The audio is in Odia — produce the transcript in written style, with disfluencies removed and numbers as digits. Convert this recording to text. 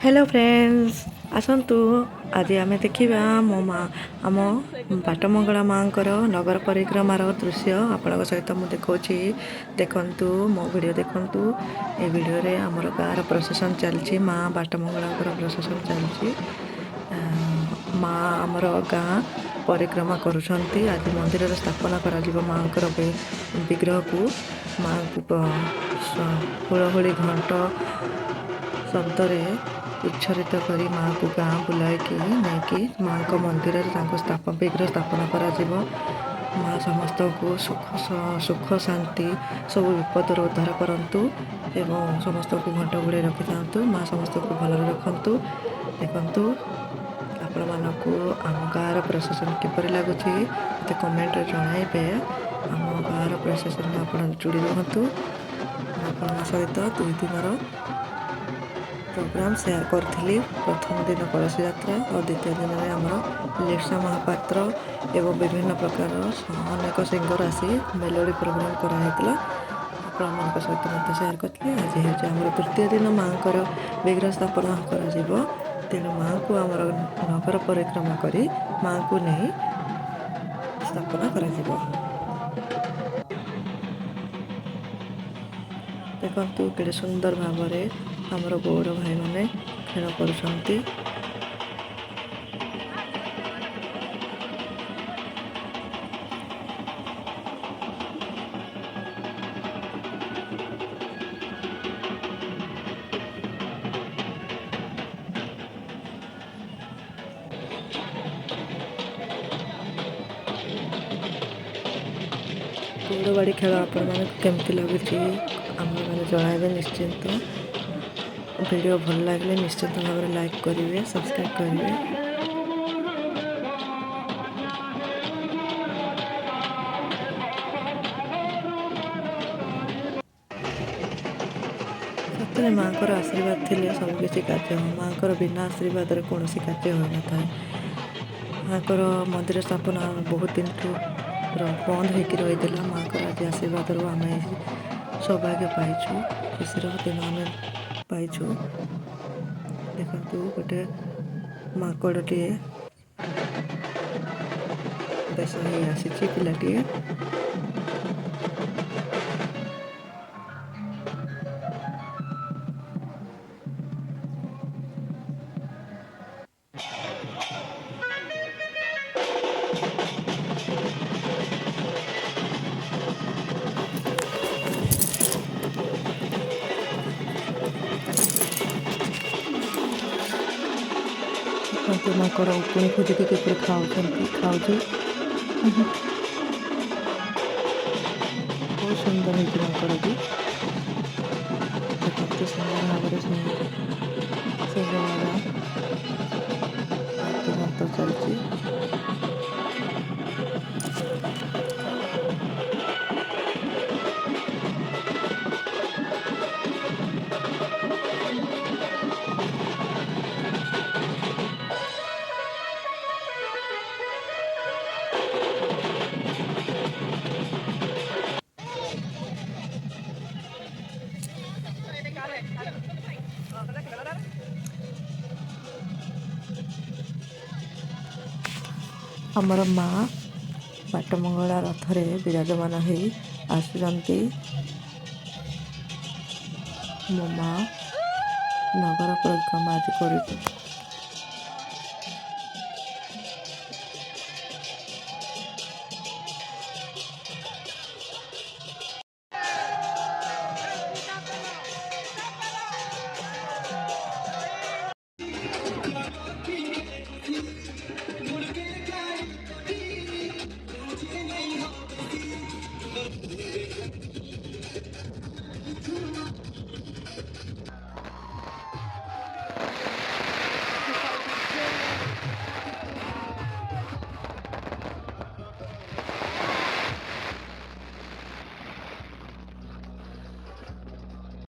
ହ୍ୟାଲୋ ଫ୍ରେଣ୍ଡସ୍, ଆସନ୍ତୁ ଆଜି ଆମେ ଦେଖିବା ମୋ ମା, ଆମ ବାଟମଙ୍ଗଳା ମାଆଙ୍କର ନଗର ପରିକ୍ରମାର ଦୃଶ୍ୟ ଆପଣଙ୍କ ସହିତ ମୁଁ ଦେଖାଉଛି। ଦେଖନ୍ତୁ, ମୋ ଭିଡ଼ିଓ ଦେଖନ୍ତୁ। ଏ ଭିଡ଼ିଓରେ ଆମର ଗାଁର ପ୍ରସେସନ୍ ଚାଲିଛି, ମା ବାଟମଙ୍ଗଳାଙ୍କର ପ୍ରସେସନ୍ ଚାଲିଛି। ମା ଆମର ଗାଁ ପରିକ୍ରମା କରୁଛନ୍ତି। ଆଜି ମନ୍ଦିରରେ ସ୍ଥାପନା କରାଯିବ ମାଆଙ୍କର ବିଗ୍ରହକୁ। ମାଆଙ୍କୁ ହୁଳହୁଳି, ଘଣ୍ଟ ଶବ୍ଦରେ ଉଚ୍ଛରିତ କରି ମାଆକୁ ଗାଁ ବୁଲାଇକି ନେଇକି ମାଆଙ୍କ ମନ୍ଦିରରେ ତାଙ୍କୁ ବିଗ୍ରହ ସ୍ଥାପନ କରାଯିବ। ମା ସମସ୍ତଙ୍କୁ ସୁଖ ଶାନ୍ତି, ସବୁ ବିପଦରୁ ଉଦ୍ଧାର କରନ୍ତୁ ଏବଂ ସମସ୍ତଙ୍କୁ ଘଣ୍ଟ ଘୋଡ଼େଇ ରଖିଥାନ୍ତୁ। ମା ସମସ୍ତଙ୍କୁ ଭଲରେ ରଖନ୍ତୁ। ଦେଖନ୍ତୁ, ଆପଣମାନଙ୍କୁ ଆମ ଗାଁର ପ୍ରସେସନ୍ କିପରି ଲାଗୁଛି, ମୋତେ କମେଣ୍ଟରେ ଜଣାଇବେ। ଆମ ଗାଁର ପ୍ରସେସନ୍ରେ ଆପଣ ଯୋଡ଼ି ରୁହନ୍ତୁ। ମୁଁ ଆପଣଙ୍କ ସହିତ 2 ଦିନର ପ୍ରୋଗ୍ରାମ୍ ସେୟାର କରିଥିଲି। ପ୍ରଥମ ଦିନ କଳସ ଯାତ୍ରା ଆଉ ଦ୍ୱିତୀୟ ଦିନରେ ଆମର ଲିପ୍ସା ମହାପାତ୍ର ଏବଂ ବିଭିନ୍ନ ପ୍ରକାରର ଅନେକ ସିଙ୍ଗର ଆସି ମେଲୋଡ଼ି ପ୍ରୋଗ୍ରାମ୍ କରାହେଇଥିଲା। ଆପଣମାନଙ୍କ ସହିତ ମଧ୍ୟ ସେୟାର କରିଥିଲି। ଆଜି ହେଉଛି ଆମର ତୃତୀୟ ଦିନ, ମାଆଙ୍କର ବିଗ୍ରହ ସ୍ଥାପନ କରାଯିବ। ତେଣୁ ମାଆଙ୍କୁ ଆମର ନଗର ପରିକ୍ରମା କରି ମାଆଙ୍କୁ ନେଇ ସ୍ଥାପନା କରାଯିବ। ଦେଖନ୍ତୁ, କେଡ଼େ ସୁନ୍ଦର ଭାବରେ ଆମର ଗଉଡ଼ ଭାଇମାନେ ଖେଳ କରୁଛନ୍ତି। ଗଉଡ଼ବାଡ଼ି ଖେଳ ଆପଣମାନଙ୍କୁ କେମିତି ଲାଗୁଛି, ଆପଣମାନେ ଜଣାଇବେ ନିଶ୍ଚିନ୍ତ। ଭିଡ଼ିଓ ଭଲ ଲାଗିଲେ ନିଶ୍ଚିନ୍ତ ଭାବରେ ଲାଇକ୍ କରିବେ, ସବସ୍କ୍ରାଇବ୍ କରିବେ। ସତରେ ମାଆଙ୍କର ଆଶୀର୍ବାଦ ଥିଲେ ସବୁକିଛି କାର୍ଯ୍ୟ ହେବ। ମାଆଙ୍କର ବିନା ଆଶୀର୍ବାଦରେ କୌଣସି କାର୍ଯ୍ୟ ହୋଇନଥାଏ। ମାଆଙ୍କର ମନ୍ଦିର ସ୍ଥାପନା ବହୁତ ଦିନଠୁ ବନ୍ଦ ହେଇକି ରହିଥିଲା। ମାଆଙ୍କର ଆଜି ଆଶୀର୍ବାଦରୁ ଆମେ ସୌଭାଗ୍ୟ ପାଇଛୁ, ଖୁସିର ଦିନ ଆମେ ପାଇଛୁ। ଦେଖନ୍ତୁ, ଗୋଟେ ମାଙ୍କଡ଼ଟିଏ ବେଶ ହେଇ ଆସିଛି ପିଲାଟିଏ। ଦେଖନ୍ତୁ, ମାଙ୍କଡ଼ ଉକୁଣି ଖୋଜିକି କିପରି ଖାଉଛନ୍ତି, ଖାଉଛି। ବହୁତ ସୁନ୍ଦର ହେଇଛି ମାଙ୍କଡ଼ଟି। ଦେଖନ୍ତୁ, ସୁନ୍ଦର ଭାବରେ ଶିଙ୍ଗବାଲା ବାଦ୍ୟଯନ୍ତ୍ର ଚାଲିଛି। ଆମର ମା ବାଟମଙ୍ଗଳା ରଥରେ ବିରାଜମାନ ହେଇ ଆସୁଛନ୍ତି। ମୋ ମା ନଗର ପରିକ୍ରମା ଆଜି